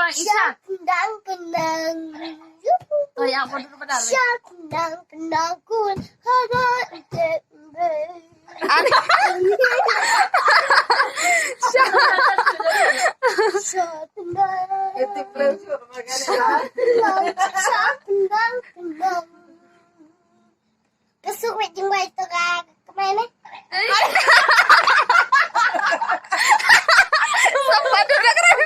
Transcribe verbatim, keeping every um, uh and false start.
Isha. Sha tendang kenang. To, ya, mundur bentar. Sha tendang kenang kun. Hada ite be. Sha tendang. Sha tendang kenang. Ka suk wei jingwei to ka kmai ne. Sampai tu dah keren.